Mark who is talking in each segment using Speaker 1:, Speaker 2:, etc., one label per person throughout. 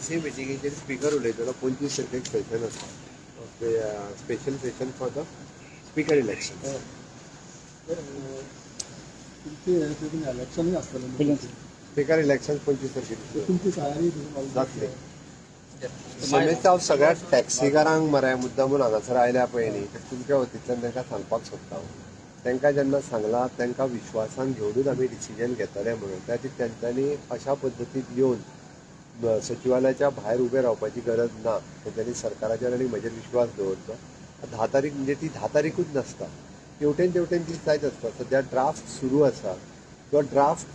Speaker 1: AC मिटिंगेचेर speaker उलयतलो. 25 तारखेक सेशन आसा, special session for the speaker election.
Speaker 2: तुमचे हे इलेक्शनूय आसतलें.
Speaker 1: स्पिकर इलेक्शन 25 तारखेक.
Speaker 2: तुमची तयारी?
Speaker 1: जातली समेस्त. हांव सगळ्या टॅक्सीकारांक मरे मुद्दामून हांगासर आयल्या पळय न्ही, ते तुमच्या वतींतल्यान तांकां सांगपाक सोदता हांव. तांकां जेन्ना सांगलां, तांकां विश्वासान घेवनूच आमी डिसिजन घेतले म्हणून. त्या खातीर तेंच्यांनी अशा पद्दतीन येवन सचिवालयाच्या भायर उबे रावपाची गरज ना. तेंच्यांनी सरकाराचेर आनी म्हजेर विश्वास दवरचो. 10 तारीख म्हणजे ती 10 तारीखूच नासता, तेवटेन तेवटेन दीस जायत आसता. सद्या ड्राफ्ट सुरू आसा. तो ड्राफ्ट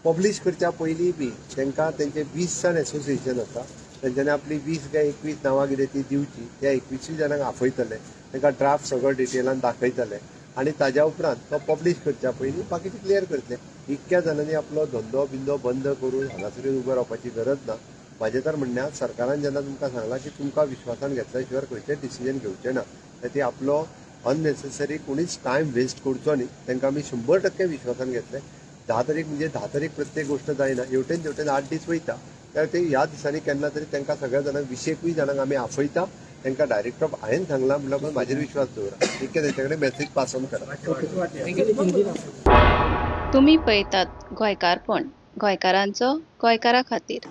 Speaker 1: पब्लीश करच्या पयलीं बी तांकां तेंचे 20 जाण एसोसिएशन आसा, तेंच्यांनी आपली 20 काय 21 नांवां कितें ती दिवची. त्या 21 जाणांक आपयतले, तांकां ड्राफ्ट सगळो डिटेलान दाखयतले आनी ताज्या उपरांत तो पब्लीश करच्या पयलीं बाकीचे क्लियर करतले. इतक्या जाणांनी आपलो धंदो बिंदो बंद करून हांगासर येवन उबो रावपाची गरज ना. म्हाजें तर म्हणणें, सरकारान जेन्ना तुमकां सांगलां की तुमकां विश्वासान घेतल्या शिवाय खंयचें डिसिजन घेवचें ना, ते आपलो अननेसेसरी कोणीच टायम वेस्ट करचो न्ही. तांकां आमी 100% विश्वासान घेतले. 10 तारीख म्हणजे 10 तारीख प्रत्येक गोश्ट जायना. हेवटेन तेवटेन 8 दीस वयता. त्या ते ह्या दिसांनी केन्ना तरी तांकां सगळ्या जाणांक, विशेकूय जाणांक आमी आपयता. तांकां डायरेक्ट हांवें सांगलां म्हणल्यार म्हाजेर विश्वास दवरा, इतकें तेंचे कडेन मॅसेज पास ऑन करा.
Speaker 3: तुम्ही पळयतात गोंयकारपण, गोंयकारांचो गोंयकारा खातीर.